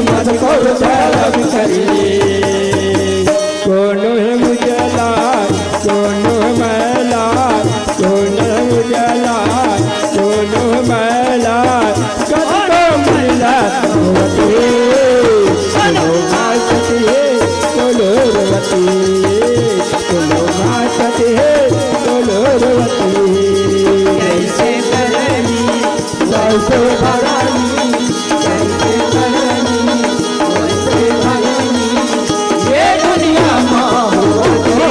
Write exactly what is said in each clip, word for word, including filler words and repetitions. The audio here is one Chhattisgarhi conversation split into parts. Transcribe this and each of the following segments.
मत करो धर्म करिए। कोनो है उजाला, कोनो है मैला, कोनो है उजाला, कोनो है मैला, कब तो मिला होती है, कोनो हंसती है, कोनो रोती है, कोनो हंसती है, कोनो रोती है। जैसे करनी, जैसे भवानी, जैसे करनी, वैसे भवानी, ये दुनिया माँ होती है।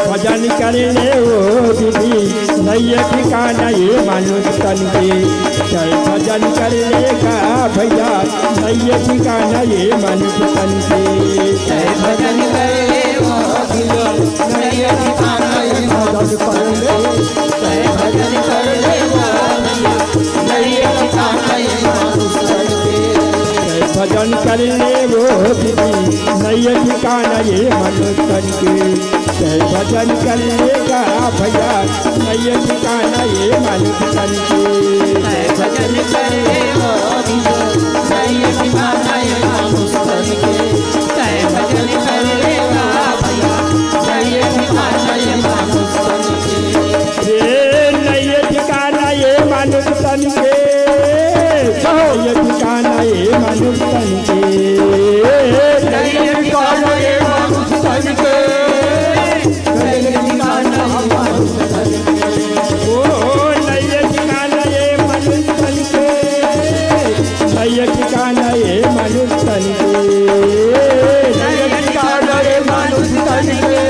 भजन कर ले ओ दीदी, नैया ठिकाना ये मानुष तन के। जय भजन कर ले गा भैया, नैया ठिकाना ये मानुष तन के। जय भजन कर ले ओ भैया, नैया ठिकाना ये मानुष तन के। जय भजन कर ले ओ भैया, नैया ठिकाना ये मानुष तन के। जय भजन कर ले ओ दीदी, नैया ठिकाना ये मानुष तन के। जय भजन कर ले गा भैया, नैया ठिकाना ये मानुष तन के। जय भजन कर ले ओ दीदी, नैया ठिकाना ये मानुष तन के। जय भजन कर ले गा भैया, नैया ठिकाना ये मानुष तन के। हे नैया ठिकाना ये मानुष तन के। नैया ठिकाना ये मानुष तन के। नैया ठिकाना ये मानुष तन के। नैया ठिकाना ये मानुष तन के। ओ, नैया ठिकाना ये मानुष तन के। नैया ठिकाना ये मानुष तन के। नैया ठिकाना ये मानुष तन के।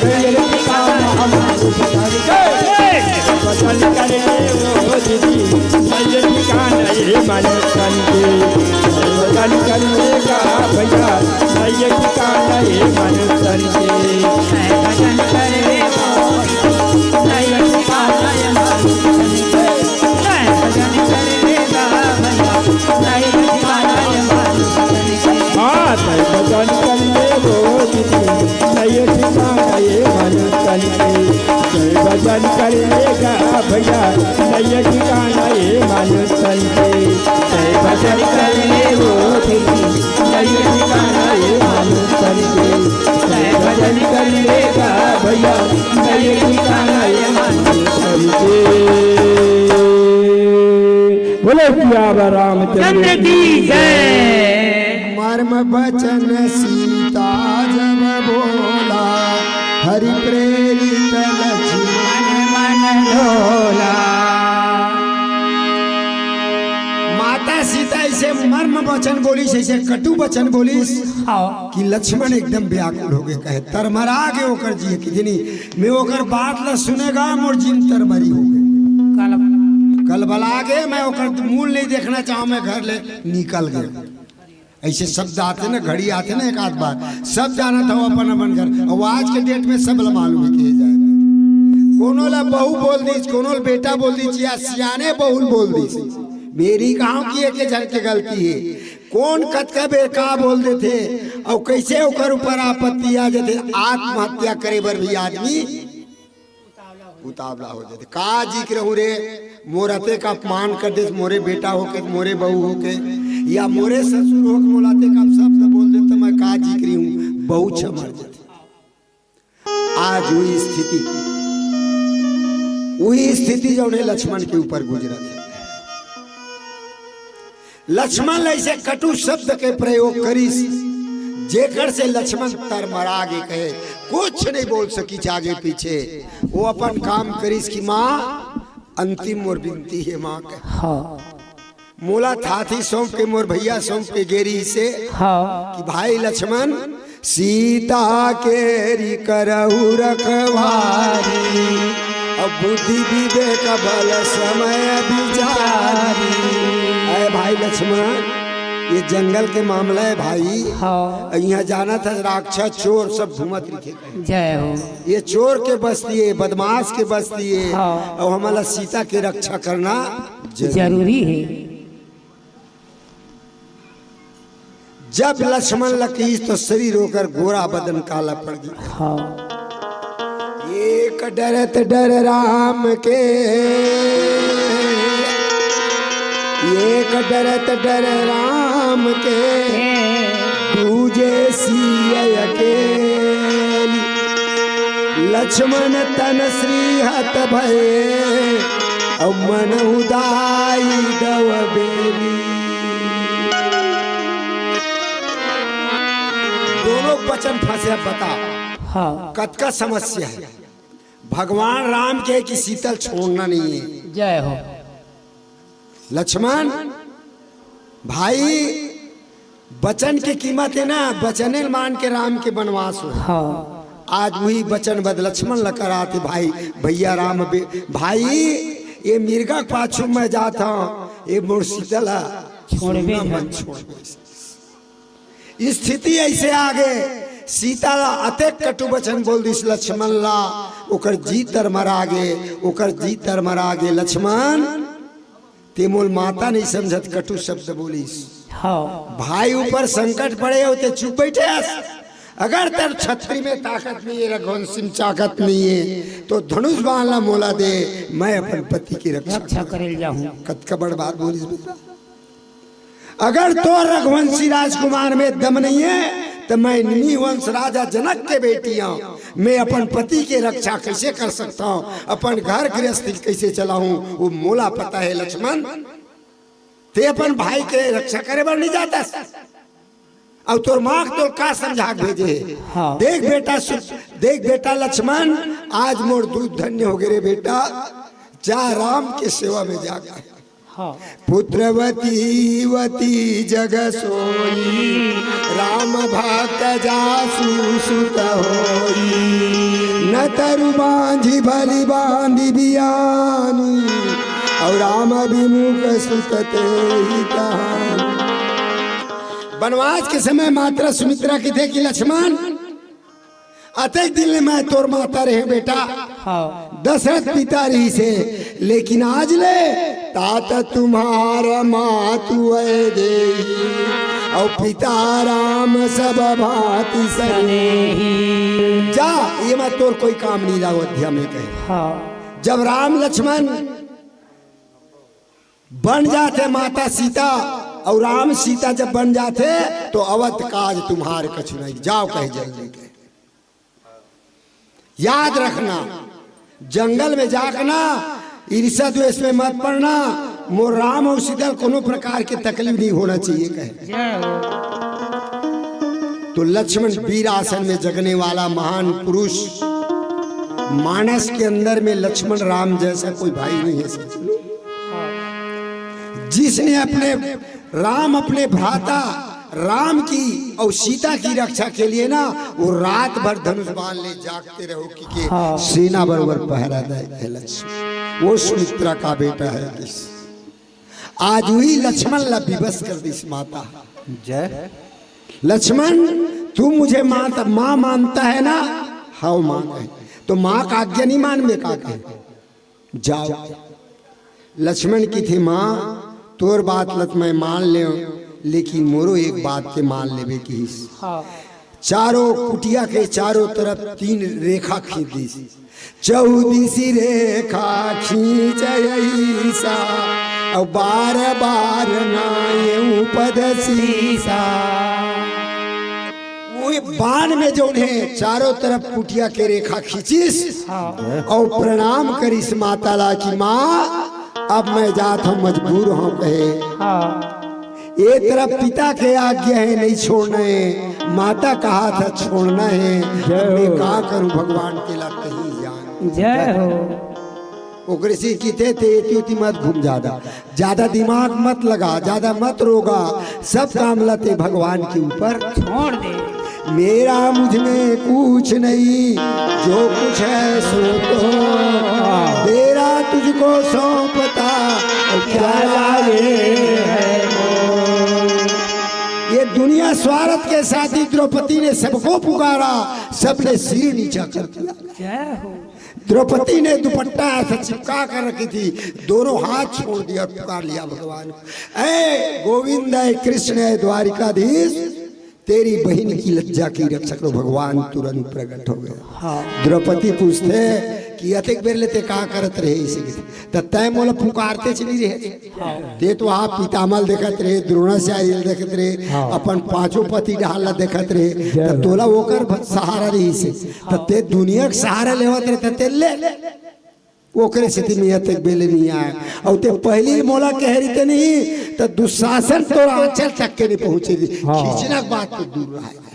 नैया ठिकाना ये मानुष तन के। भजन कर ले ओ दीदी, नैया ठिकाना ये मानुष तन के। भजन कर ले गा भैया, नैया ठिकाना ये मानुष तन के। भजन कर ले ओ दीदी, नैया ठिकाना ये मानुष तन के। भजन कर ले गा भैया, नैया ठिकाना ये मानुष तन के। हाँ, तै भजन कर ले ओ दीदी, नैया ठिकाना ये मानुष तन के। जय भजन कर ले गा भैया, नैया ठिकाना ये मानुष तन के। जय भजन कर ले ओ दीदी, नैया ठिकाना ये मानुष तन के। जय भजन कर ले गा भैया, नैया ठिकाना ये मानुष तन के। बोलो सियावर रामचंद्र चंद्र की की जय। मर्म बचन सीता जब बोला, हरि प्रेरित लक्ष्मण मन डोला। माता सीता ऐसे मर्म वचन बोलिस, ऐसे कटु वचन बोलिस, हाँ। कि लक्ष्मण एकदम व्याकुल हो गए, कहे तरमरा के ओकर जिए कि जनी मैं ओकर बात ला सुने गा, मोर जिन तरमरी हो गए। कल कलबला के मैं ओकर मुंह नहीं देखना चाहूं, मैं घर ले निकल गया। ऐसे शब्द आथे ना, घड़ी आथे ना एक आध बार, सब जानत हव अपन अपन घर। अउ आज के डेट में सब ला मालूम हे के जाय। कोनो ला बहू बोल दिस, कोनो ला बेटा बोल दिस, या सियाने बहू बोल दिस। मैं नइ कहंव कि एके झन के गलती हे, कोन कतका बेर का बोल देथे अउ कइसे ओकर ऊपर आपत्ति आ जाथे। आत्महत्या करे बर भी आदमी उतावला हो जाथे। का जिक्र हूँ रे, मोर अतेक अपमान कर देस, मोरे बेटा होके, मोरे बहू होके, या मोरे ससुर होके मोला अतेक अपशब्द बोल दे, त मैं का जिक्र हूँ, बहू छमर जाथे। आज उही स्थिति, उही स्थिति जौन हे लक्ष्मण के ऊपर गुजरत हे। लक्ष्मण ल अइसे कटु शब्द के प्रयोग करिस, जेकर से लक्ष्मण तरमरा गे, कहे कुछ नहीं बोल सकिस आगे पीछे। वो अपन काम करिस कि माँ, अंतिम मोर बिनती हे माँ, कहे हाँ। मोला थाती सौंप के, मोर भैया सौंप के गे रिहिसे हाँ। कि भाई लक्ष्मण, सीता केरी करहु रखवारी, अब बुद्धि विवेक बल समय विचारी। अरे भाई लक्ष्मण, ये जंगल के मामला हे भाई। हाँ। यहाँ जानत हस राक्षस चोर सब घूमत रहिथे। जय हो। ये चोर के बस्ती हे, बदमाश के बस्ती हे। हाँ। अउ हमला सीता के रक्षा करना जरूरी हे। जब लक्ष्मण ल कहिस तो शरीर ओकर गोरा, बदन काला पड़ गे। हाँ। एक डरत डर राम के, एक डरत डर राम के, दूजे सिय अकेली। लक्ष्मण तन श्रीहत भए, अउ मन उदाई दव बेली। दोनों वचन फंसे। अब बता, हाँ। कतका समस्या हे। भगवान राम के कि सीता ल छोड़ना नहीं हे। जय हो। लक्ष्मण भाई, वचन के कीमत हे ना, वचने ल मान के राम के बनवास हो। हाँ। आज वही वचन बद लक्ष्मण ल कराथे भाई, भैया राम बे-, भाई, ये मिर्गा के पाछू मैं जात हूँ, ये मोर सीता ल छोड़बे छूना झन। मत छोड़बे। स्थिति अइसे आ गे, सीता ल अतेक कटु वचन बोल दिस लक्ष्मण ल, ओकर जी तरमरा गे, ओकर जी तरमरा गे। लक्ष्मण, ते मोल माता नहीं समझत, कटु शब्द बोलिस। हाँ। भाई ऊपर संकट पड़े हो ते चुप बैठे हस। अगर तोर छतरी में ताकत नहीं हे, रघुवंशी में ताकत नहीं हे, तो धनुष बाण ला मोला दे, मैं अपन पति की रक्षा रक्षा करे जाहूँ। कतका बड़ बात बोलिस बेटा। अगर तोर रघुवंशी राजकुमार में दम नहीं हे, तो मैं निमि वंश राजा जनक के बेटी हूँ, मैं अपन पति के रक्षा कैसे कर सकता हूँ, अपन घर गृहस्थी कैसे चलाहूँ, वो मोला पता हे लक्ष्मण। ते अपन भाई के रक्षा करे बर नहीं जातस, अउ तोर माँ के तोर का समझा के भेजे हे? हाँ। देख बेटा सु-, देख बेटा लक्ष्मण, आज मोर दूध धन्य हो गे रे बेटा, जा राम के सेवा में जा। हाँ। पुत्रवती वती जग सोई, राम भक्त जासु सुत होई। न तरु बाँझि भली बाँधि बियानी, अउ राम विमुख सुत तेहि तहानी। बनवास के समय माता सुमित्रा कहिथे कि लक्ष्मण, अतेक दिन ले मैं तोर माता रहें बेटा। हाँ। दशरथ पिता रहिसे, लेकिन आज ले तात तुम्हार मातु वैदेही, अउ पिता राम सब भाँति सनेही। जा, ये मैं तोर कोई काम नहीं लाऊं, अयोध्या में कहे। हाँ। जब राम लक्ष्मण बन जाथे माता सीता, अउ राम सीता जब बन जाथे, तो अवध काज तुम्हार कछु नहीं, जाओ कहे जल्दी कहे। याद रखना, जंगल में जाके ना ईर्ष्या द्वेष में मत पड़ना, मोर राम अउ सीता ल कोनो प्रकार के तकलीफ नहीं होना चाहिए कहे। जय हो। तो लक्ष्मण वीरासन में जगने वाला महान पुरुष, मानस के अंदर में लक्ष्मण राम जैसा कोई भाई नहीं है सच में। जिसने अपने राम, अपने भ्राता राम की और सीता की रक्षा के लिए ना, वो रात भर धनुष बाण ले जागते रहो कि के हाँ। सेना बरोबर पहरा दे, हे लक्ष्मण। वो सुमित्रा का बेटा है। आज वही लक्ष्मण ला विवश कर दिस माता। जय। लक्ष्मण, तू मुझे माता, माँ मानता है ना? हाँ माँ कहे। तो माँ का आज्ञा नहीं मानबे का कहे? जाओ। लक्ष्मण कहिथे, माँ, तोर बात ल त मैं मान लेव, लेकिन मोरो एक बात के मान लेबे कहिस। हाँ। चारों कुटिया के चारों तरफ तीन रेखा खींच दिस। चौदिसी रेखा खींच ऐसा, अउ बार बार नाय उपदसीसा। वो बाण में जौन हे चारों तरफ कुटिया के रेखा खींचिस हाँ। अउ प्रणाम करिस माता ला कि माँ, अब मैं जात हूँ, मजबूर हूँ कहे। हाँ। ए तरफ पिता के आज्ञा हे नहीं छोड़ना हे, माता कहा था छोड़ना हे। जय अब मैं हो। का करूं भगवान तेला कहीं जान। जय हो। ओकरे से किथे ते एती ओती मत घूम जादा, जादा दिमाग मत लगा, जादा मत रोगा, सब काम ला ते भगवान के ऊपर छोड़ दे। मेरा मुझ में कुछ नहीं, जो कुछ है सो तो तेरा, तुझको सौंपता क्या लागे है मोल। ये दुनिया स्वार्थ के साथी द्रौपदी ने सबको पुकारा, सबने सिर नीचा कर दिया। जय हो। द्रौपदी ने दुपट्टा ऐसे चिपका कर रखी थी, दोनों हाथ छोड़ दिया और पुकार लिया भगवान को, "ऐ गोविंद, ऐ कृष्ण, ऐ द्वारिकाधीश, तेरी बहन की लज्जा की रक्षा करो।" भगवान तुरंत प्रकट हो गया। हाँ। द्रौपदी पूछथे कि अतेक बेर ले ते का करत रहे इसे? त तैं मोला पुकारते चली रहे। हाँ। ते तो आप पितामह ल देखत रहे, द्रोणाचार्य ल देखत रहे, हाँ। अपन पांचों पति डहार ला देखत रहे, जय त हो। तोला ओकर भ-, सहारा रहिसे। त ते दुनिया के सहारा लेवत रहे, त ते ले। ओकरे सेती मैं अतेक बेले नहीं आय। अउ ते पहली मोला कह रही ते नहीं, त दुशासन तोर आंचल तक के नहीं पहुंचे रही। हाँ। खींचना के बात तो दूर रहे।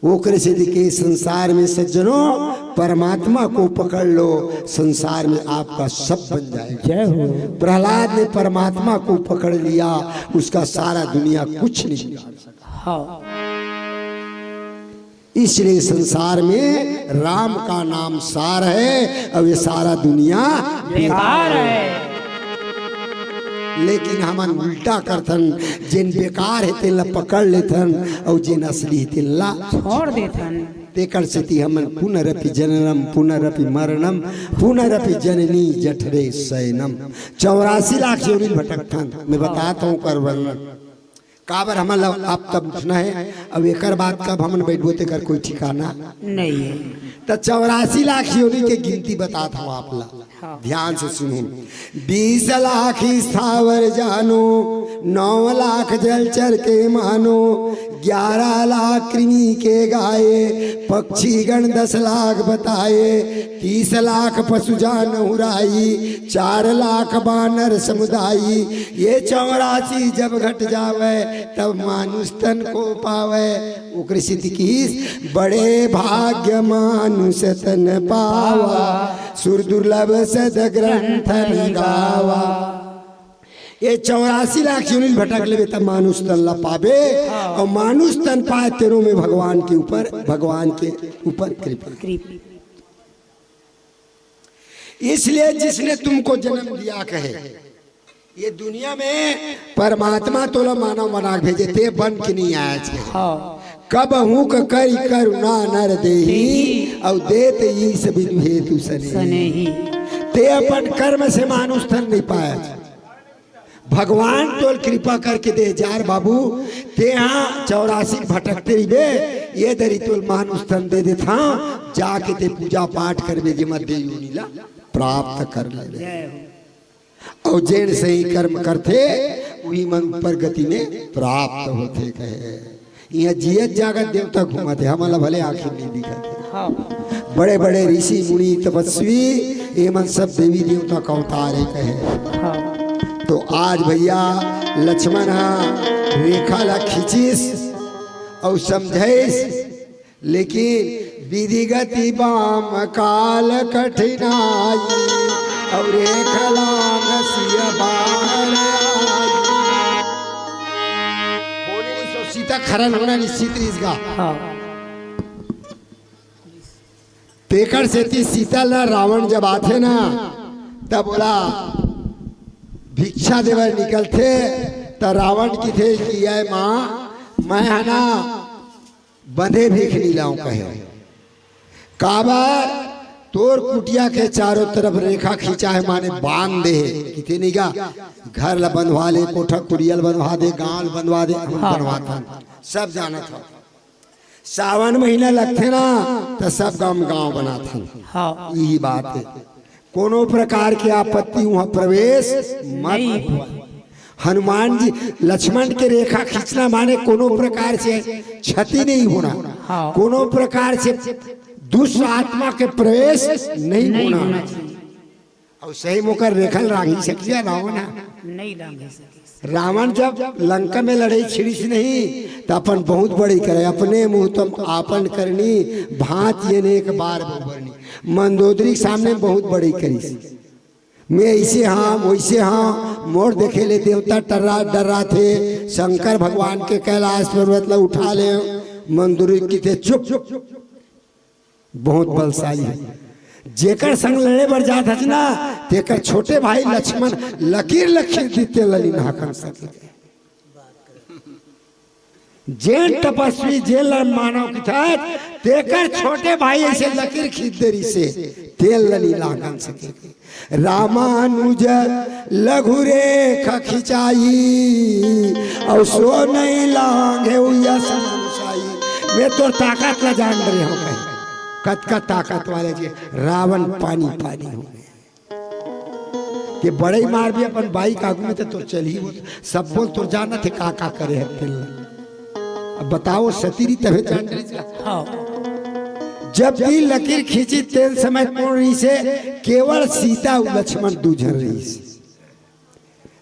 ओकरे सेती के संसार में सज्जनों, परमात्मा को पकड़ लो, संसार में आपका सब बन जाएगा। जय हो। प्रहलाद ने परमात्मा को पकड़ लिया, उसका सारा दुनिया कुछ नहीं बिगाड़ सकता। हाँ। इसलिए संसार में राम का नाम सार है, और ये सारा दुनिया बेकार है। लेकिन हमन उल्टा करथन, जेन बेकार हे तेन ला पकड़ लेथन, अउ जेन असली हे तेन ला छोड़ देथन। तेकर सेती हमन पुनरपि जननम पुनरपि मरणम पुनरपि जननी जठरे शयनम, चौरासी लाख योनि भटकथन। मैं बतात हूँ ओकर वर्णन। काबर हमन ला अब तब उठना हे, अब एकर बाद कब हमन बैठबो तेकर कोई ठिकाना नहीं है। त चौरासी लाख योनि के गिनती बतात हूँ आप ला। हाँ। ध्यान से सुनो। बीस लाख स्थावर जानो, नौ लाख जलचर के मानो, ग्यारह लाख कृमि के गाए, पक्षी गण दस लाख बताए, तीस लाख पशु जान उराई, चार लाख बानर समुदाई। ये चौरासी जब घट जावे, तब मानुष तन को पावे। ओकरे सेती किहिस, बड़े भाग्य मानुष तन पावा, सुर दुर्लभ सद ग्रंथन गावा। ये चौरासी लाख योनि भटक लेबे, तब मानुष तन ला पाबे, हाँ। अउ मानुष तन पाए तेरो में भगवान के ऊपर, भगवान के ऊपर कृपा। कृपा। इसलिए जिसने तुमको जन्म दिया कहे, ये दुनिया में परमात्मा तोला मानव बना के भेजे, ते बन के नहीं आया छे। हाँ। कब हूँ क करी करुणा नर देही, देही। अउ देत ईस बिनु हेतु सनेही। सनेही। ते अपन कर्म से मानुष तन नहीं पाया छे। भगवान तोल कृपा करके दे जार बाबू, ते यहाँ चौरासी भटकते रहिबे, ये दरी तोल मानुष तन दे देथंव, जाके ते पूजा पाठ करबे, जेमा देव योनि ला प्राप्त कर लेबे। जय हो। अउ जेन सही कर्म करथे, उही मन ऊपर गति में प्राप्त होथे कहे। इहाँ जियत जागत देवता घूमत हे, हमन ला भले आँखी नहीं दिखत हे। हाँ। बड़े बड़े ऋषि मुनि तपस्वी, ये मन सब देवी देवता का अवतार हे कहे। हाँ। तो आज भैया लक्ष्मण हा रेखा ला खींचिस अउ समझाइस, लेकिन विधि गति बाम काल कठिनाई, अउ रेखा ला घसिया बाहर आई। होने नहीं सो सीता खरन होना निश्चित रहिस गा। हाँ। तेकर सेती सीता ला रावण जब आथे ना, तब ओला भिक्षा देवय निकलथे, त रावण किथे कि, "आय माँ, मैं ह ना बंधे भीख नी लाऊं," कहे। काबर? तोर कुटिया के चारों तरफ रेखा खींचा हे, माने बांध दे हे। किथे नहीं गा, घर ला बंधवा ले, कोठा कुरिया ल बंधवा दे, गांव ल बंधवा दे, हम हाँ। बनवाथन, सब जानत हो। सावन महीना लगथे ना, त सब गांव गांव बनाथन। हाँ। यही बात हे। कोनो प्रकार के आपत्ति उहाँ प्रवेश मत नहीं। होवय। हनुमान जी, लक्ष्मण के रेखा खींचना माने कोनो प्रकार से क्षति नहीं होना, हाँ। कोनो प्रकार से दुष्ट आत्मा के प्रवेश नहीं नहीं होना। होना चाहिए। अउ सही म ओकर रेखा ल रांघी सकिस रावण ह? नहीं रांघी सकिस। रावण जब लंका में लड़ई छिड़िस नहीं, त अपन बहुत बड़ई करे, "अपने मुंह तुम आपन करनी, भांति अनेक बार बहुबरनी।" मंदोदरी के सामने बहुत बड़ई करिस, "मैं ऐसे हंव, वैसे हंव, मोर देखे ले देवता टर्रा-, डर्राथे, शंकर भगवान के कैलाश पर्वत ला उठा ले।" मंदोदरी कहिथे, "चुप, बहुत बलशाली हे।" जेकर संग लड़े बर जात हस ना, तेकर छोटे भाई लक्ष्मण लकीर ल खींच दिस, तेन ल नइ लांघन सके। जेन तपस्वी, जेन ल मानव कथस, तेकर छोटे भाई अइसे लकीर खींच दे रिहिसे, तेन ल नइ लांघन सके। "रामानुज लघु रेखा खिंचाई, अउ सो नइ लांघेउ यश मनुषाई।" मैं तोर ताकत ला जान डरे हंव कहे। कतका ताकत वाले जी, रावण पानी पानी हो गे। के बड़ई मारबे अपन बाई के आगू में, त तोर चलही वो। सब बोल तोर जानत हे का का करे हे तेन ल। अब बताओ, सती रही तभे जान रही। हाँ। जब भी लकीर खींचिस तेन समय कोन रहिसे? केवल सीता अउ लक्ष्मण दू झन रहिसे।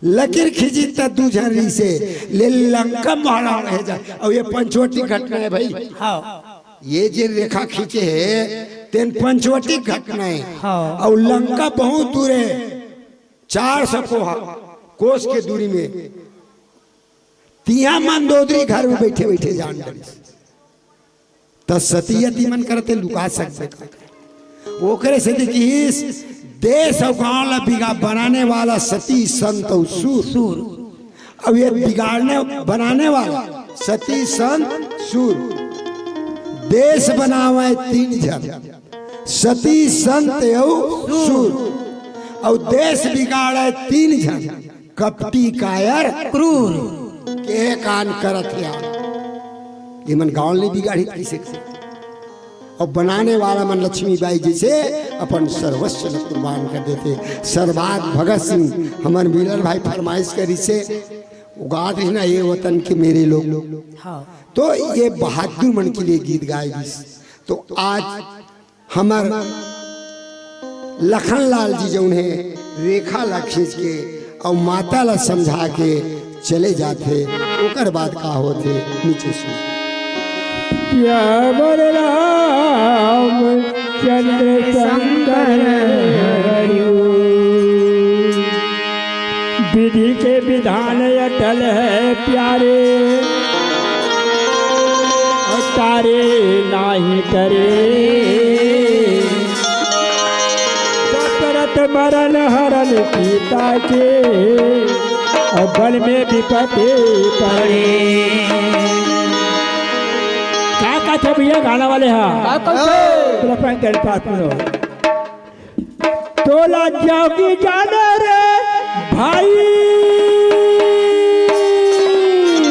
लकीर खींचिस त दू झन रहिसे, ले लंका महाराज रहे जा। अउ ये पंचवटी घटना हे भाई। हाँ। ये जे रेखा खींचे हे, तेन पंचवटी घटना हे। हाँ। अउ लंका बहुत दूर हे, चार सौ कोहा, कोस के दूरी में। तिहां मंदोदरी घर में बइठे बइठे जान डरिस। त सती यति मन करते लुका सकबे का? ओकरे सेती किहिस, देश अउ गांव ला बिगा-, बनाने वाला सती संत अउ सूर। सूर। अउ ये बिगाड़ने, बनाने वाला सती संत सूर। देश बनावे तीन झन, सती संत अउ सूर। अउ देश बिगाड़े तीन झन, कपटी कायर क्रूर। के कान करत हे यार। ये मन गांव ले बिगाड़ी कइसे? अउ बनाने वाला मन लक्ष्मीबाई जइसे अपन सर्वस्व ल कुर्बान कर देथे। सरबाग भगत सिंह, हमर मिलन भाई फरमाइश करिसे, वो गात रहिस ना, "ये वतन के मेरे लोग।" हाँ। तो ये बहादुर मन के लिए गीत गाए गिस। तो आज हमर लखन लाल जी जउन हे, रेखा ला खींच के अउ माता ला समझा के चले जाथे, ओकर बाद का होथे, नीचे सुन। प्यावर रामचंद्र शंकर हरिओ। विधि के विधान अटल हे प्यारे, तारे नाही टरे। दशरथ मरण हरण सीता के, अउ वन में विपत्ति पड़े। का कथे भैया गाना वाले हा? का कथे? तोला जोगी जाने रे भाई।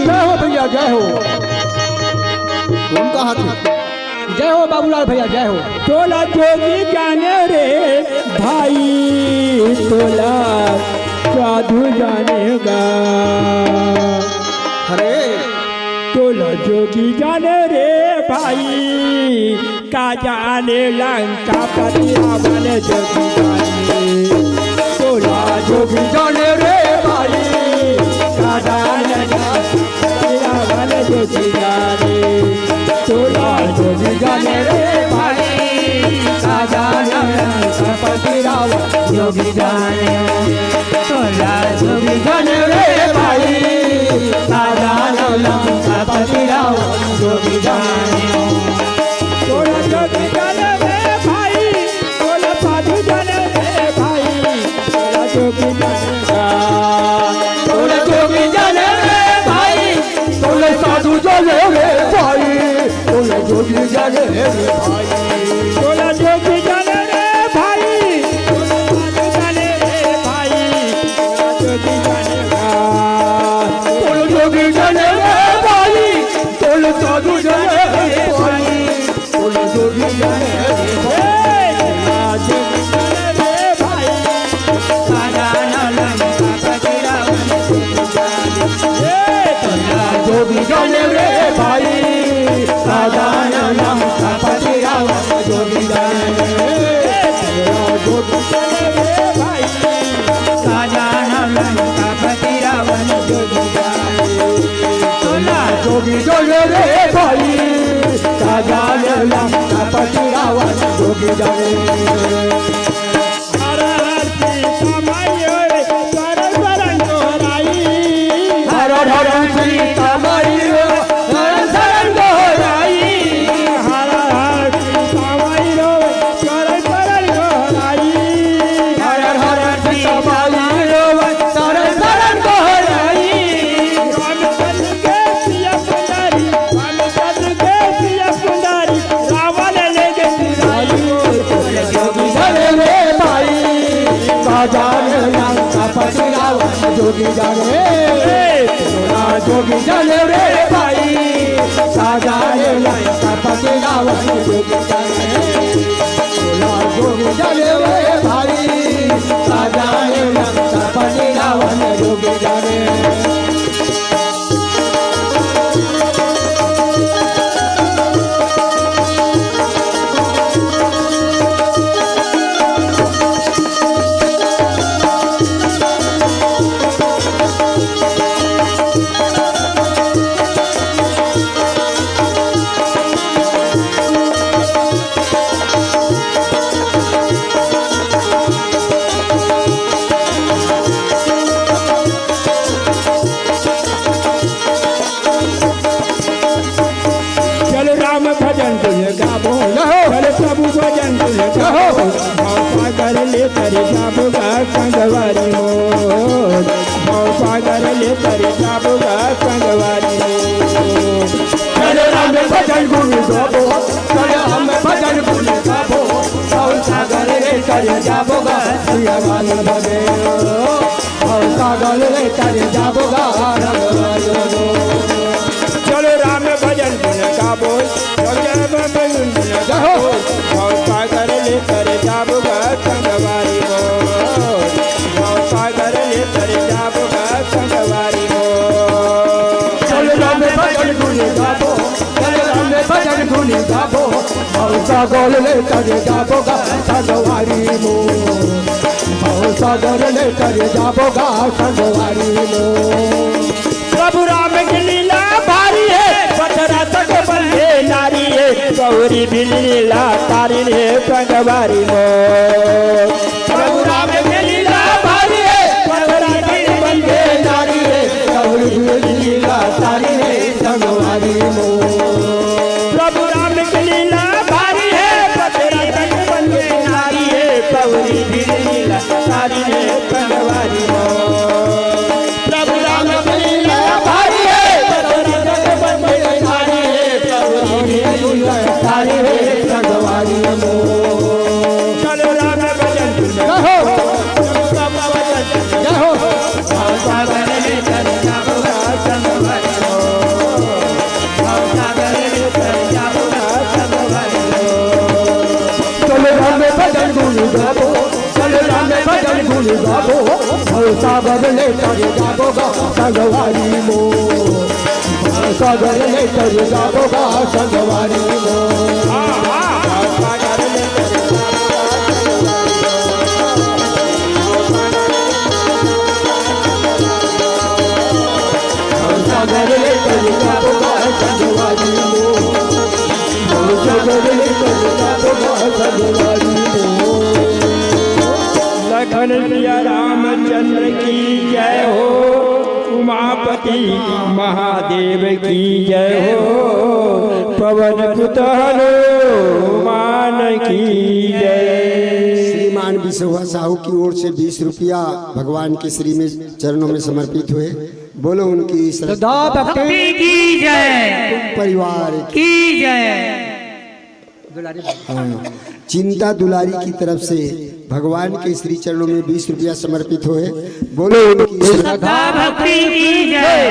जय हो भैया, जय हो। धुन का हाथी। जय हो बाबूलाल भैया, जय हो। तोला जोगी जाने रे भाई, तोला साधु जानेगा। अरे। तोला जोगी जाने रे भाई, का जाने लंकापति रावण जोगी जाने। तोला जोगी जाने रे भाई, का जाने लंकापति रावण जोगी जाने। तोला जोगी जाने रे भाई, का जाने लंकापति रावण जोगी जाने। तोला जोगी जाने रे भाई, का जाने लंकापति रावण जोगी जाने। तोला जोगी जाने रे भाई, तोला साधु जाने रे भाई, तोला जोगी जाने। तोला जोगी जाने रे भाई, तोला साधु जाने रे भाई, तोला जोगी जाने रे भाई। तोला जोगी जाने रे भाई, तोला साधु जाने रे भाई, तोला जोगी जाने। तोला जोगी जाने रे भाई, तोला साधु जाने रे भाई, तोला जोगी जाने रे भाई। तोला जोगी जाने रे भाई, का जाने लंकापति रावण जोगी जाने। तोला जोगी जाने रे भाई, का जाने लंकापति जोगी जाने रे भाई, साजा ले लंकापति रावण जोगी जाने। हर हर सीता माई रे, शरण शरण गोहराई। हर हर सीता माई रे, शरण शरण गोहराई। हर हर सीता माई रे, शरण शरण गोहराई। हर हर सीता माई रे, शरण शरण गोहराई। रामचंद्र के सिया पुजारी, रामचंद्र के सिया पुजारी, रावण ले गे सिराई। जोगी जाने रे भाई, साजा ले लंकापति रावण जोगी जाने। जोगी जाने रे भाई, साजा ले लंकापति रावण जोगी जाने। जोगी जाने रे भाई, साजा ले लंकापति रावण जोगी जाने। चलो राम भजन तुझे गाबो, जय हो। चलो प्रभु भजन तुझे गाबो। जय हो। भव सागर ले तरे जाबो गा संगवारी मोर, भव सागर ले तरे जाबो गा संगवारी मोर। चलो राम भजन गुण गाबो, चलो राम भजन गुण गाबो, भव सागर ले तरे जाबो गा संगवारी मोर। भव सागर ले तरे जाबो गा संगवारी मोर। चलो राम भजन गुण गाबो, चलो राम भजन गुण गाबो। जय हो। भव सागर ले तरे जाबो गा संगवारी मोर, भव सागर ले तरे जाबो गा संगवारी मोर। चलो राम भजन गुण गाबो, चलो राम भजन गुण गाबो, भव सागर ले तरे जाबो गा संगवारी मोर। भव सागर ले तरे जाबो गा संगवारी मोर। प्रभु राम की लीला भारी है, पथरा तक बंधे नारी है, गौरी भी लीला तारी है संगवारी मोर। प्रभु राम की लीला भारी है, पथरा तक बंधे नारी है, गौरी भी लीला तारी है संगवारी मोर। प्रभु राम की लीला भारी है, पथरा तक बंधे नारी है, गौरी भी लीला तारी है संगवारी मोर। प्रभु राम की लीला भारी है, पथरा तक बंधे नारी है, गौरी भी लीला तारी है संगवारी मोर। चलो राम भजन तुझे गाबो। जय हो। चलो राम भजन गुण गाबो, चलो राम भजन गुण गाबो, भव सागर ले तरे जाबो गा संगवारी मोर। भव सागर ले तरे जाबो गा संगवारी मोर। भव सागर ले तरे जाबो गा संगवारी मोर। भव सागर ले तरे जाबो गा संगवारी मोर। लखन सिया रामचंद्र की जय हो, उमापति महादेव की जय हो, पवन सुत हनुमान की जय। श्रीमान बिसोहा साहू की ओर से बीस रुपया भगवान के श्री में चरणों में समर्पित हुए। बोलो उनकी श्रद्धा भक्ति की जय। परिवार की जय। हाँ। चिंता दुलारी की तरफ से भगवान के श्री चरणों में बीस रुपया समर्पित हुए। बोलो उनकी श्रद्धा भक्ति की जय।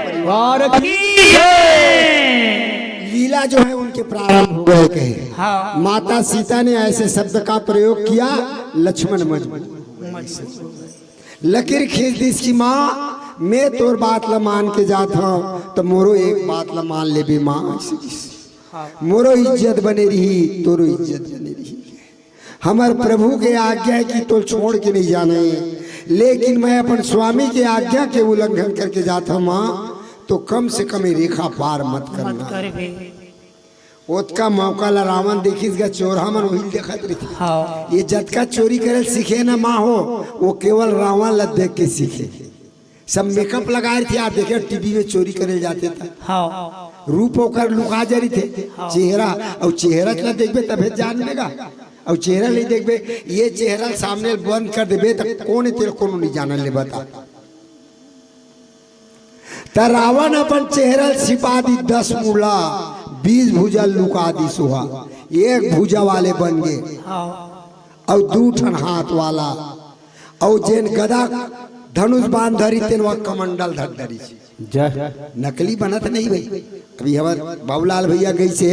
परिवार की जय। लीला जो है उनके प्रारंभ हो गए कहे। हाँ। माता सीता ने ऐसे शब्द का प्रयोग किया, लक्ष्मण मजबूर। लकीर खींच दिस कि माँ, मैं तोर बात ला मान के जात हूँ, तो मोरो एक बात ला मान लेबे माँ। मोरो इज्जत बने रही, तोरो इज्जत बने रही। हमर प्रभु के आज्ञा है कि तोल छोड़ के नहीं जाना है। लेकिन मैं अपन स्वामी के आज्ञा के उल्लंघन करके जात हूँ माँ, तो कम से कम ये रेखा पार मत करना। मत करबे। ओतका मौका ला रावण देखिस गा, चोरहा मन वही देखत रहिथे। हाँ। ये जतका चोरी करे सीखे ना माँ हो, वो केवल रावण ला देख के सीखे। सब मेकअप लगाए रहिथे, आप देखे टीवी में चोरी करे जाथे त। हाँ। रूप ओकर लुका जा रहिथे, हाँ। चेहरा, अउ चेहरा ला देखबे तभे जान लेगा। अउ चेहरा नहीं देखबे, ये चेहरा सामने बंद कर देबे त कोन तेल कोनो नहीं जानन ले बता। त रावण अपन चेहरा ल छिपा दी, दस मुड़ा, बीस भुजा लुका दी सोहा, एक भुजा वाले बन गे। हाँ। अउ दू ठन हाथ वाला, अउ जेन गदा धनुष बाण धरी तेन वह कमंडल धर डरी। जय। नकली बनत नहीं भाई। अभी हमर बाबूलाल भैया गइसे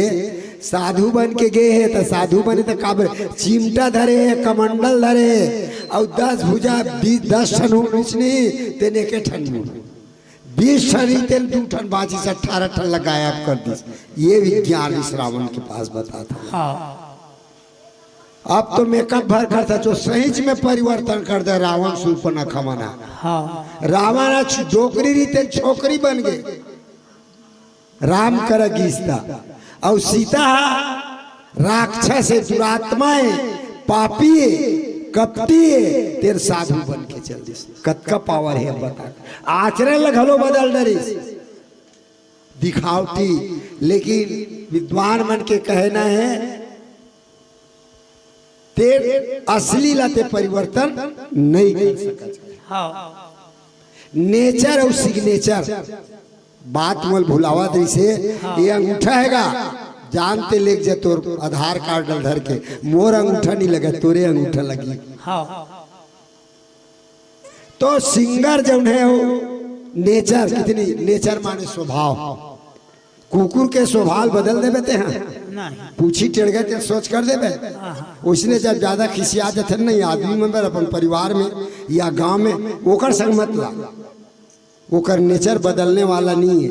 साधु बन के गे हे, त साधु बने त काबर चिमटा धरे हे, कमंडल धरे हे, अउ दस भुजा, बीस, दस ठन हो बिचनी, तेन एके ठन मुड़। बीस ठन ही तेन दू ठन बाचिस, अठारह ठन ला गायब कर दिस। ये विज्ञान इस रावण के पास बताता है। हाँ। अब तो मेकअप भर करता, जो सहीच में परिवर्तन कर दे रावण सूर्पनखा मना। हाँ। रावण आज डोकरी रहिते छोकरी बन गे, राम कर गीसता। अउ सीता राक्षस हे, दुरात्मा हे, पापी हे, कपटी हे, तेन साधु बन के चल दिस। कतका पावर हे अब बता। आचरण ल घलो बदल डरिस, दिखावटी। लेकिन विद्वान मन के कहना हे, ते असली ला ते परिवर्तन नहीं कर सकत। हाँ। नेचर अउ सिग्नेचर, बात मोल भुलावा तइसे। हाँ। ये अंगूठा हे गा, जानते लेग जा तोर आधार कार्ड ल धर के, मोर अंगूठा नहीं लगा, तोरे अंगूठा लगी। हाँ। तो सिंगर जौन हे वो नेचर, कितनी नेचर माने स्वभाव। कुकुर के स्वभाव बदल देबे ते, हाँ? नहीं। पूछी टेढ़ गए ते सोच कर देबे। हाँ। उसने जब ज्यादा खिसिया जाते नहीं आदमी मन बर अपन परिवार में या गांव में, ओकर संग मत ला। ओकर नेचर बदलने वाला नहीं है,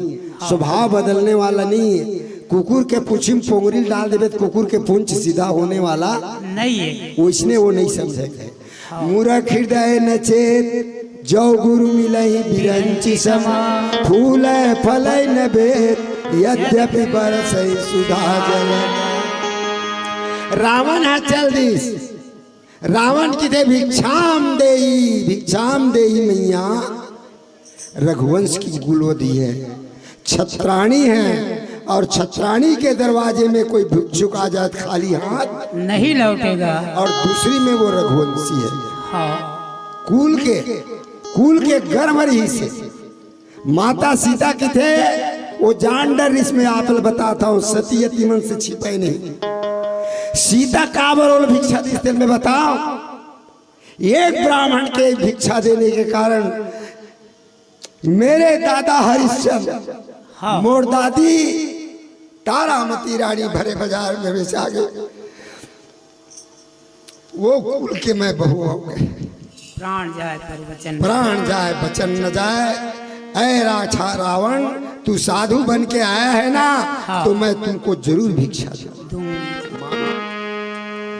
स्वभाव बदलने वाला नहीं है। कुकुर के पूछी में पोंगरी डाल देबे तो कुकुर के पूंछ सीधा होने वाला नहीं है। उसने वो नहीं समझे के। मूरख हृदय न चेत, जो गुरु मिलहि बिरंचि सम। फूलय फलय न भेद, यद्यपि बरसहि सुधा जल। रावण ह चल दिस, रावण किथे भिक्षाम देई, भिक्षाम देई मैया। रघुवंश की कुलवती है, छत्राणी है, और छत्राणी के दरवाजे में कोई भिक्षुक आ जाए खाली हाथ नहीं लौटेगा। और दूसरी में वो रघुवंशी है। हाँ। कुल के, कुल के गर्भ रही से। माता सीता किथे, वो जान डर इसमें आप बताता हूँ, सती यति मन से छिपे नहीं। सीता काबर ओला भिक्षा दिस तेन में बताओ। एक ब्राह्मण के भिक्षा देने के कारण मेरे दादा हरिश्चंद्र, हाँ। मोर दादी तारामती रानी भरे बाजार में बेचा गई। वो कुल के मैं बहू हो गए। प्राण जाए पर वचन। प्राण जाए वचन न जाए। ऐ राछा रावण, तू साधु बन के आया है ना, हाँ। तो मैं तुमको जरूर भिक्षा दूँ। दूंगी।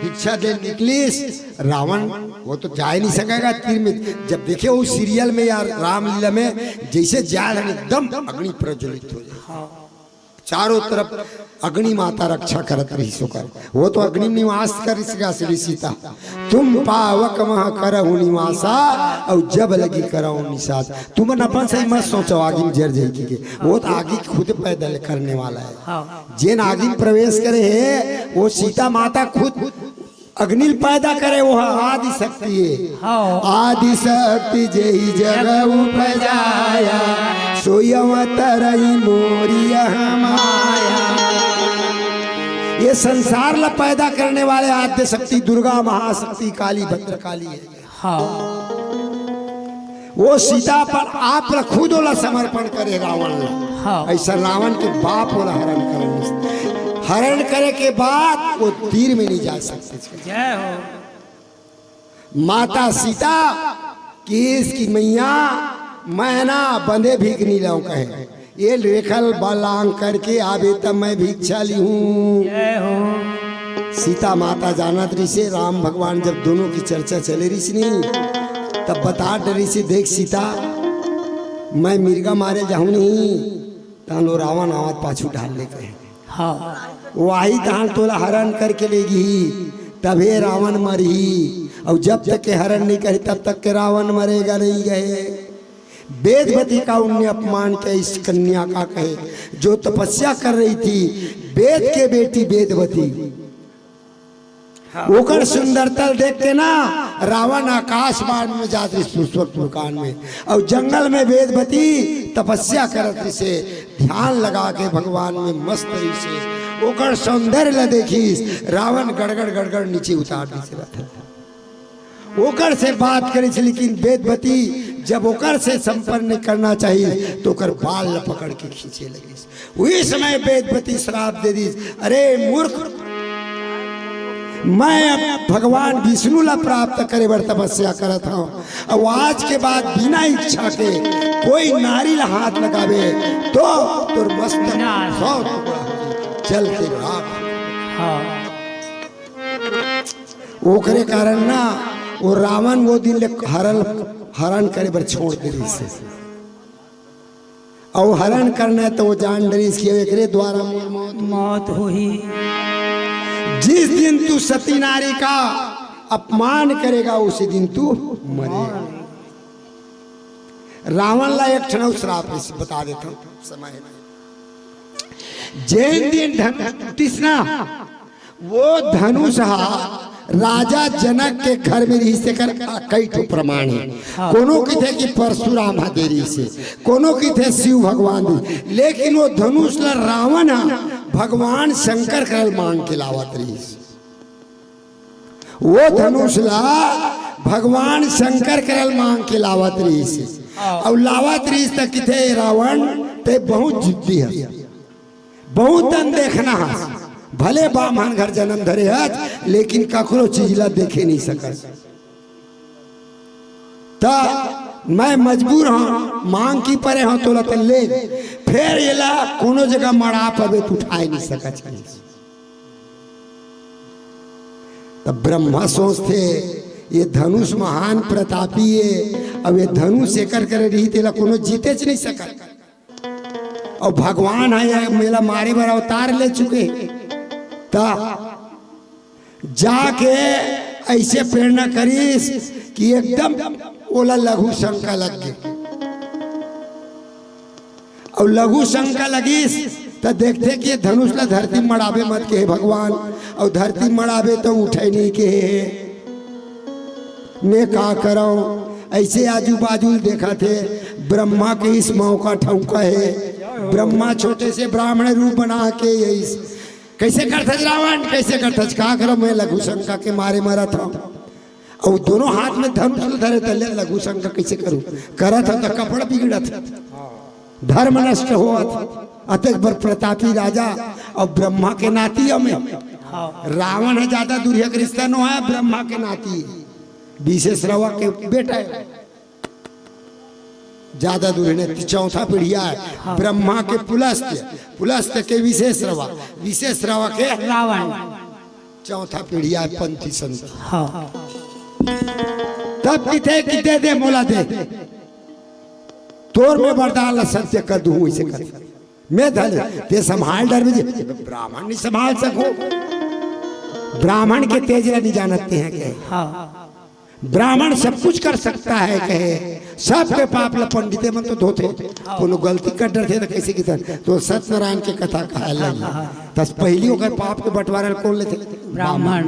भिक्षा दे निकलिस रावण, वो तो जा ही नहीं सकेगा तीर में। जब देखे वो सीरियल में या रामलीला में, जैसे जाए एकदम अग्नि प्रज्वलित हो जाए। हाँ। चारों तरफ अग्नि माता रक्षा करत रहिस ओकर। वो तो अग्नि निवास करिस गा श्री सीता। तुम पावक मह करहु निवासा, अउ जब लगी करहु निषाद। तुमन अपन सही मत सोचो आगी में जर जाई के। वो तो आगी खुद पैदा करने वाला है। हाँ। जेन आगी में प्रवेश करे हे, वो सीता माता खुद अग्नि ल पैदा करे, वो आदि शक्ति है। हाँ। आदि शक्ति जेहि जग उपजाया, सोई अवतरई मोरि यह माया। ये संसार ला पैदा करने वाले आद्य शक्ति दुर्गा महाशक्ति काली भद्रकाली है। हाँ। वो सीता पर आप ला खुद ओला समर्पण करे रावण ला। हाँ। ऐसा रावण के बाप ओला हरण करे। हरण करे के बाद वो तीर में नहीं जा सकते। जय हो। माता सीता किहिस कि मैया, मैं ना बंधे भीख नहीं लाऊं कहे। ये रेखल बलांग करके आबे तब मैं भिक्षा ली हूँ। जय हो। सीता माता जानत रहिसे, राम भगवान जब दोनों की चर्चा चले रहिस नहीं, तब बता डरिस हे, "देख सीता, मैं मिर्गा मारे जाहूं नहीं, तहां ले रावण आवत पाछू ढाल ले कहे। हाँ। वही तहां ले तोला हरण करके लेगही, तभे रावण मरही, अउ जब तक के हरण नहीं करही, तब तक के रावण मरेगा नहीं" कहे। वेदवती का उनने अपमान किया, इस कन्या का कहे, जो तपस्या कर रही थी, वेद के बेटी वेदवती। हाँ। ओकर सुंदरता देख के ना रावण आकाश मार्ग में जात रहिस पुष्पक मकान में, अउ जंगल में वेदवती तपस्या करत रहिस हे, ध्यान लगा के भगवान में मस्त रहिस हे। ओकर सौंदर्य ल देखिस, रावण गड़गड़ गड़गड़ नीचे उतार दिस हे। ओकर से बात करिस, लेकिन वेदवती जब ओकर से संपर्क नहीं करना चाहिए, तो ओकर बाल ल पकड़ के खींचे लगिस। उही समय वेदवती श्राप दे दिस, "अरे मूर्ख, मैं अब भगवान विष्णु ला प्राप्त करे बर तपस्या करत हंव, अउ आज के बाद बिना इच्छा के कोई नारी ला हाथ लगावे, तो तोर मस्तक विनाश। सौ टुकड़ा हो जाही, जल के राख।" हाँ। ओकरे कारण ना, वो रावण वो दिन ले हरण, हरण करे बर छोड़ दे रहिस हे। अउ हरण करना हे, तो वो जान डरिस कि एकरे द्वारा मोर मौत। मौत होही। जिस दिन तू सती नारी का अपमान करेगा, उसी दिन तू मरेगा। रावण ला एक ठन अउ श्राप बता देथंव, समय हे। जेन दिन धनुष टूटिस ना, वो धनुष हा राजा जनक के घर में रहिस, तेकर कई ठो प्रमाण हे। हाँ। कोनो कहिथे कि परशुराम हा दे रहिस हे, कोनो कहिथे शिव भगवान दे, लेकिन वो धनुष ला रावण हा भगवान शंकर करा ले मांग के लावत रहिस। वो धनुष ला भगवान शंकर करा ले मांग के लावत रहिस हे। हाँ। अउ लावत रहिस त कहिथे, "रावण, तैं बहुत जिद्दी हस।" बहुत अनदेखना हस, भले बाम्हन घर जनम धरे हस, लेकिन ककरो चीज ला देखे नहीं सकस। त मैं मजबूर हंव, मांग के परे हंव, तोला त ले, फेर एला कोनो जगह मड़ा पाबे त उठाए नहीं सकस। त ब्रह्मा सोचथे, ये धनुष महान प्रतापी हे, अब ये धनुष एकर करे रही, तेला कोनो जीतेच नहीं सकत। अउ भगवान ह ये मेला मारे बर अवतार ले चुके हे। त जाके ऐसे प्रेरणा करिस कि एकदम ओला लघु शंका लग गे। अउ लघु शंका लगिस त देखथे कि ये धनुष ला धरती मड़ाबे मत के हे भगवान, अउ धरती मड़ाबे त उठे नहीं के हे। मैं का करंव? ऐसे आजू बाजू ल देखथे, ब्रह्मा के इस मौका ठौका हे। ब्रह्मा छोटे से ब्राह्मण रूप बना के यही, "कैसे करथस रावण, कैसे करथस?" "का करंव, मैं लघु शंका के मारे मरत हंव।" अउ दोनों हाथ में धनुष ल धरे, त ले लघु शंका कैसे करूं? करत हंव त कपड़ा बिगड़त हे। धर्म नष्ट होवत हे। अतेक बर प्रतापी राजा अउ ब्रह्मा के नाती हमें। हाँ। रावण ह ज्यादा दूरिहा के रिश्ता नोहय, ब्रह्मा के नाती हे। विशेष रवा के बेटा हे। ज्यादा दूर नहीं, चौथा पीढ़िया हे। हाँ। ब्रह्मा के पुलस्त्य, पुलस्त्य के विशेष रवा, विशेष रवा के रावण। चौथा पीढ़िया हे पंथी संत। हाँ। तब कहिथे कि दे दे, मोला दे। तोर मैं वरदान ला सत्य कर दूं, ऐसे कर। मैं धन, तैं संभाल डरबे जी। ब्राह्मण नहीं संभाल सको। ब्राह्मण के तेज ला नहीं जानत हे के। हाँ। ब्राह्मण सब कुछ कर सकता है कहे, सबके पाप ला पंडिते मन तो धोथे। कोनो गलती कर डरथे त कैसे किथे? त सत्यनारायण के कथा कहे लगी। त पहिली ओकर पाप के बंटवारा ल कोन लेथे? ब्राह्मण।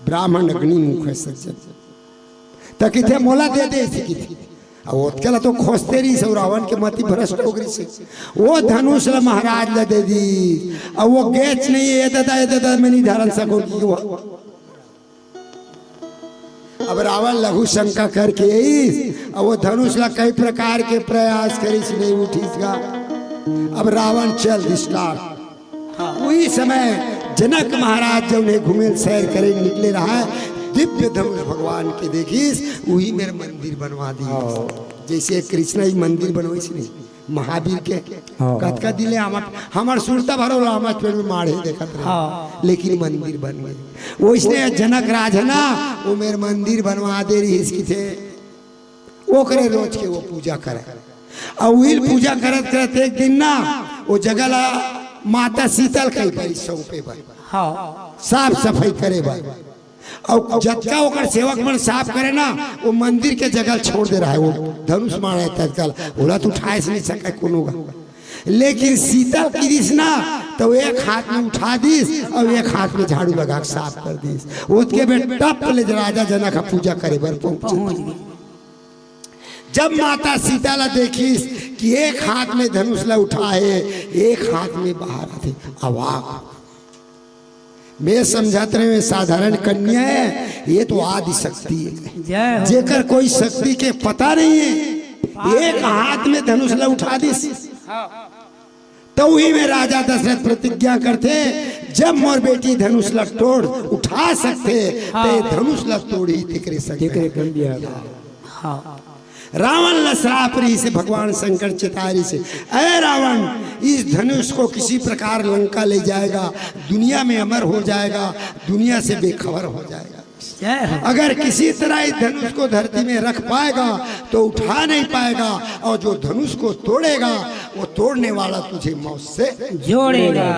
ब्राह्मण अग्नि मुख हे सज्जन। त किथे मोला दे दे, ऐसे किथे। अब ओतके ला तो खोजते रहिस हे, रावण के मति भ्रष्ट हो गइस हे। वो धनुष ला महाराज ला दे दिस। अब वो गेच नहीं हे, "ए दादा, ए दादा, मैं नहीं धरन सकों" कि वो। अब रावण लघु शंका करके आइस, अब वो धनुष ला कई प्रकार के प्रयास करिस, नहीं उठिस गा। अब रावण चल दिस। हाँ। उही समय जनक महाराज जब उन्हें घूमे सैर करे निकले रहा, दिव्य धनुष भगवान के देखिस, उही मेर मंदिर बनवा दिस। हाँ। जैसे कृष्णा ही मंदिर बनवाइस नहीं, महावीर के। हाँ, कतका हाँ। दिन ले आमट, हमर सुरता भरो आमट पेड़ में माढ़े देखत रहे। हाँ। लेकिन मंदिर बन गे। वैसने जनक राज हे ना, वो मेर मंदिर बनवा दे रहिस किथे। ओकरे रोज के वो पूजा करे। अउ उहिल पूजा करत करत एक दिन ना, वो जगह ला माता सीता ल कहि परिस सौंपे बर, हाँ। साफ सफाई करे बर। अउ जतका ओकर सेवक मन साफ करे ना, वो मंदिर के जगह ल छोड़ दे रहा है। वो धनुष मारे ततका ल, ओला तो उठाए से नहीं सके कोनो गा। लेकिन सीता ल किहिस ना, तो एक हाथ में उठा दिस अउ एक हाथ में झाड़ू लगा के साफ कर दिस। ओतके बेर टप ले राजा जनक ह पूजा करे बर पहुंच पहुंच गए। जब माता सीता ला देखिस कि एक हाथ में धनुष ला उठा हे, एक हाथ में बाहर आथे, अवाक। मैं समझत रहे हूँ, साधारण कन्या है, ये तो आदि शक्ति है। जय हो। जेकर कोई शक्ति के पता नहीं है, एक हाथ में धनुष ला उठा दिस। तो उही में राजा दशरथ प्रतिज्ञा करथे, जब मोर बेटी धनुष ला तोड़ उठा सकथे, हाँ। ते धनुष ला तोड़ही तेकरे संग। तेकरे संग। हाँ। रावण ला श्राप रहिसे, भगवान शंकर चेताय रहिसे, "अरे रावण, इस धनुष को किसी प्रकार लंका ले जाएगा, दुनिया में अमर हो जाएगा, दुनिया से बेखबर हो जाएगा। जय हो। अगर किसी तरह इस धनुष को धरती में रख पाएगा तो उठा नहीं पाएगा, और जो धनुष को तोड़ेगा वो तोड़ने वाला तुझे मौत से जोड़ेगा।"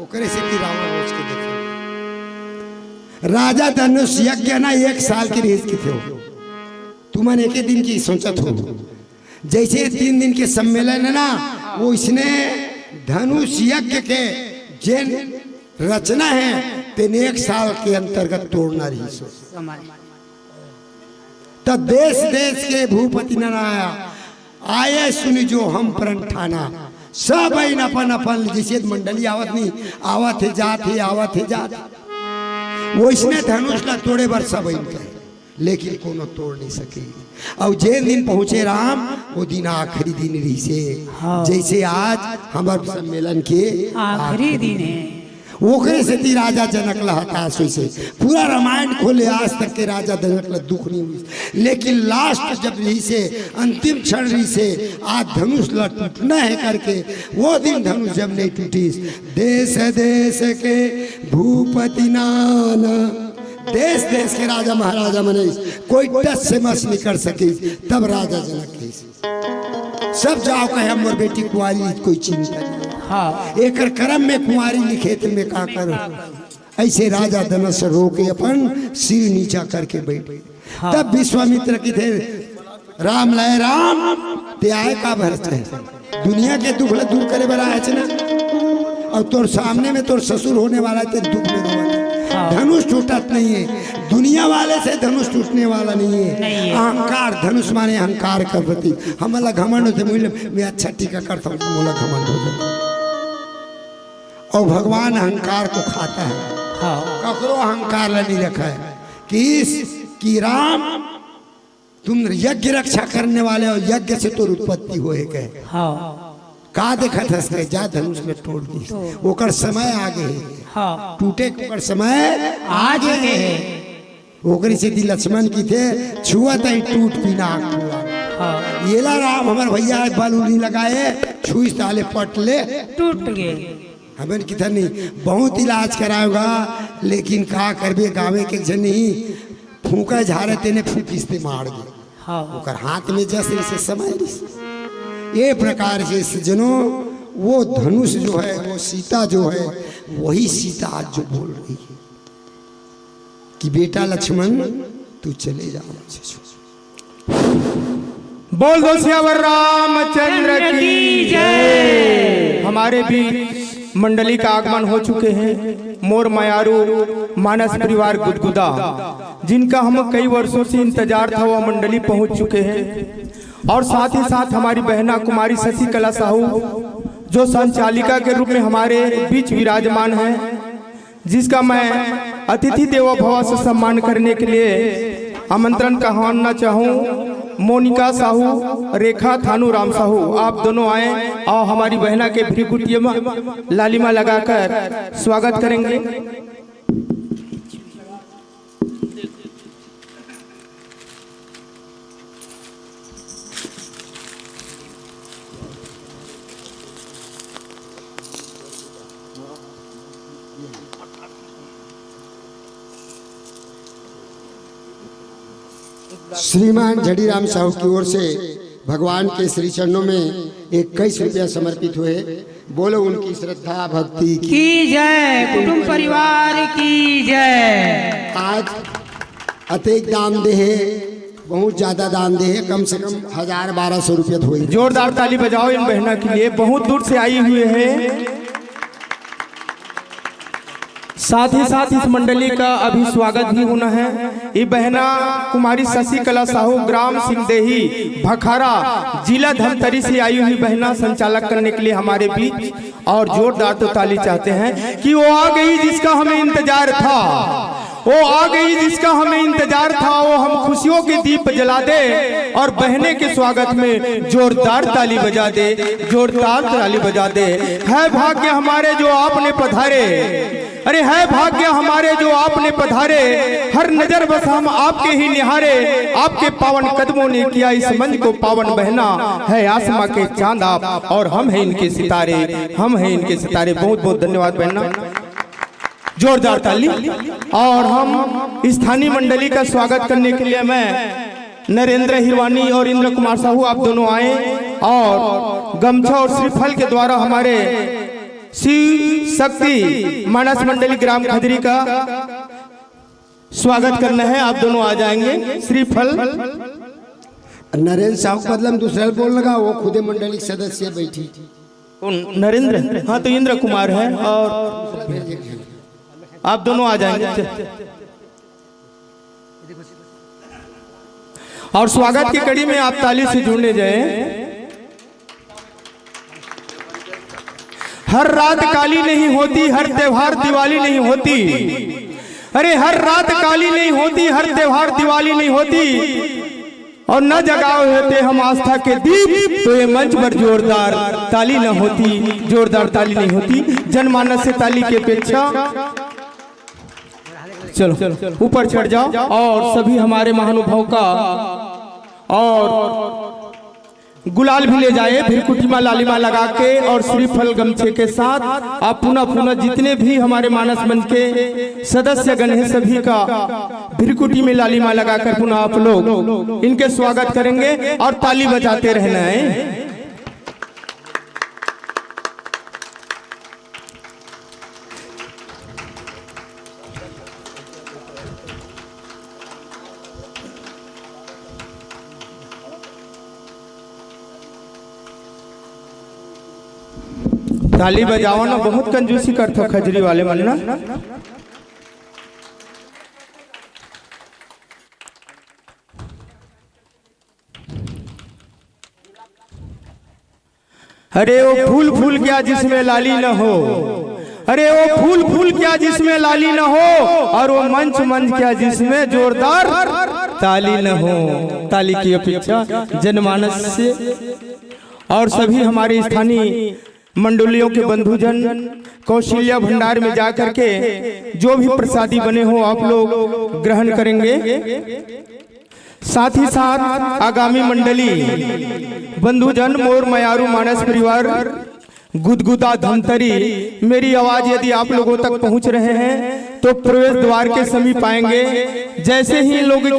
ओकरे सेती रावण रोज के देखे। राजा धनुष यज्ञ ना एक साल के रहिस किथे हो। तुमन एके दिन की सोचत हो, जैसे तीन दिन के सम्मेलन है ना, वो इसने धनुष यज्ञ के जेन रचना है, तेन एक साल के अंतर्गत तोड़ना रहिस। त देश देश के भूपति नर आया, आए सुनि जो हम प्रण ठाना। सब अइन अपन अपन, जैसे मंडली आवत नहीं, आवत हे जात हे, आवत हे जात हे। वैसने धनुष ला तोड़े बर सब अइन कहे, लेकिन कोनो तोड़ नहीं सके। अउ जेन दिन पहुंचे राम, वो दिन आखिरी दिन रहिसे। हाँ। जैसे आज हमर सम्मेलन के आखिरी दिन हे। ओकरे सेती राजा जनक ला हताश होइसे। पूरा रामायण खोले, आज तक के राजा जनक ला दुख नहीं होइस, लेकिन last जब रहिसे, अंतिम क्षण रहिसे, आज धनुष ला टूटना है करके, वो दिन धनुष जब नहीं टूटिस, देश देश के भूपति नाना, देश देश के राजा महाराजा मन आइस, कोई टस से मस नहीं कर सकिस। तब राजा जनक कहिस, सब जाव कहे, "मोर बेटी कुंवारी, कोई चिंता नहीं।" हाँ। एकर करम में कुंवारी लिखे, त मैं का करूं? ऐसे राजा धनुष रो के अपन सिर नीचा करके बैठ। हाँ। तब विश्वामित्र कथे, "राम लाए राम, ते आए का भर हे? दुनिया के दुख ला दूर करे बर आए हे ना? अउ तोर सामने में तोर ससुर होने वाला हे, ते दुख में रोवत हे।" हाँ। धनुष टूटत नहीं है, दुनिया वाले से धनुष टूटने वाला नहीं है। नहीं है। अहंकार, धनुष माने अहंकार कर प्रति। हमला घमंड होथे, मुझे मैं अच्छा टीका करता हूँ, मोला घमंड हो जाता। और भगवान अहंकार को खाता है। हाँ। ककरो अहंकार ला नहीं रखा है कि इस, कि राम, तुम यज्ञ रक्षा करने वाले हो, यज्ञ से तोर उत्पत्ति होए के। हाँ। का देखत हस के, जा धनुष में तोड़ दिस। तोड़। ओकर समय आ गे हे। हाँ। टूटे के ओकर समय आ गे हे। ओकरे सेती लक्ष्मण कथे, "छुआ तही टूट पिनाक हुआ।" हाँ। येला राम हमर भैया हे, बल उल नहीं लगाए, छुइस ताले पट ले टूट गे। हमन कथन नहीं, बहुत इलाज कराएगा, लेकिन का करबे, गावे के झन नहीं, फूंका झारे तेने फूंकिस ते मार गे। हाँ। ओकर हाथ में जस रहिसे, समय रहिसे। ये प्रकार से सज्जनों, वो धनुष जो है, वो सीता जो है, वही सीता आज जो बोल रही है कि बेटा लक्ष्मण, तू चले जा मुझे छोड़। बोल दो सियावर रामचंद्र की जय। हमारे बीच मंडली का आगमन हो चुके हैं। मोर मयारू मानस परिवार गुदगुदा, जिनका हम कई वर्षों से इंतजार था, वह मंडली पहुंच चुके हैं। और साथ ही साथ हमारी बहना कुमारी शशिकला साहू, जो संचालिका के रूप में हमारे बीच विराजमान है, जिसका मैं अतिथि देवो भव से सम्मान करने के लिए आमंत्रण कहना चाहूँ मोनिका साहू, रेखा थानू राम साहू, आप दोनों आए और हमारी बहना के भ्रिकुटिया में लालिमा लगाकर स्वागत करेंगे। श्रीमान झड़ीराम साहू की ओर से भगवान के श्री चरणों में इक्कीस रुपया समर्पित हुए। बोलो उनकी श्रद्धा भक्ति की। की जय, कुटुंब परिवार की जय। आज अतेक दान दे हे, बहुत ज्यादा दान दे हे, कम से कम हजार बारह सौ रुपया तो होई। जोरदार ताली बजाओ इन बहना के लिए, बहुत दूर से आई हुई है। साथ ही साथ इस मंडली का अभी स्वागत भी होना है। ये बहना कुमारी शशिकला साहू, ग्राम सिंहदेही, भखारा, जिला धमतरी से आई हुई बहना, संचालक करने के लिए हमारे बीच। और जोरदार तो ताली चाहते हैं कि वो आ गई जिसका हमें इंतजार था, वो आ गई जिसका हमें इंतजार था, वो हम खुशियों के दीप जला दे और बहने के स्वागत में जोरदार ताली बजा दे, जोरदार ताली बजा दे। है भाग्य हमारे जो आपने पधारे, अरे है भाग्य हमारे जो आपने पधारे, हर नजर बस हम आपके ही निहारे, आपके पावन कदमों ने किया इस मंच को पावन बहना, है आसमां के चांद आप और हम हैं इनके सितारे, हम हैं इनके सितारे। बहुत बहुत धन्यवाद बहना, जोरदार ताली। और हम स्थानीय मंडली का स्वागत करने के लिए मैं नरेंद्र हिरवानी और इंद्र कुमार साहू आप दोनों आए और गमछा और श्रीफल के द्वारा हमारे शिव शक्ति मानस मंडली ग्राम खजरी का स्वागत करना है। आप दोनों आ जाएंगे। श्रीफल। नरेंद्र साहू के बदला में दूसरा बोल लगा, वो खुदे मंडली के सदस्य बैठी। कौन? नरेंद्र? हाँ, तो इंद्र कुमार है और आप दोनों आ जाएंगे। और स्वागत की कड़ी में आप ताली से जुड़ने जाए। हर रात काली नहीं होती, हर त्योहार दिवाली नहीं होती। अरे हर रात काली नहीं होती, हर त्योहार दिवाली नहीं होती। और न जगाए होते हम आस्था के दीप, तो ये मंच पर जोरदार ताली न होती, जोरदार ताली नहीं होती। जनमानस से ताली की अपेक्षा। चलो, ऊपर चढ़ जाओ और सभी हमारे महानुभाव का और गुलाल भी ले जाए, भिरकुटी मा लालिमा लगा के और श्रीफल गमछे के साथ आप पुनः पुनः जितने भी हमारे मानस मंच के सदस्य गण हैं, सभी का भिरकुटी में लालिमा लगाकर पुनः आप लोग इनके स्वागत करेंगे और ताली बजाते रहना है। ताली बजाओ ना, बहुत कंजूसी करथो खजरी वाले मन ना। अरे वो फूल फूल क्या जिसमें लाली न हो, अरे वो फूल फूल क्या जिसमें लाली न हो, और वो मंच मंच क्या जिसमें जोरदार ताली न हो। ताली की अपेक्षा जनमानस से। और सभी हमारे स्थानीय मंडलियों के बंधुजन कौशल्या भंडार में जा करके जो भी प्रसादी बने हो आप लोग ग्रहण करेंगे। साथ ही साथ आगामी मंडली बंधुजन मोर मयारू मानस परिवार गुदगुदा धमतरी, मेरी आवाज यदि आप लोगों तक पहुंच रहे हैं तो प्रवेश द्वार के समीप आएंगे। जैसे ही इन लोगों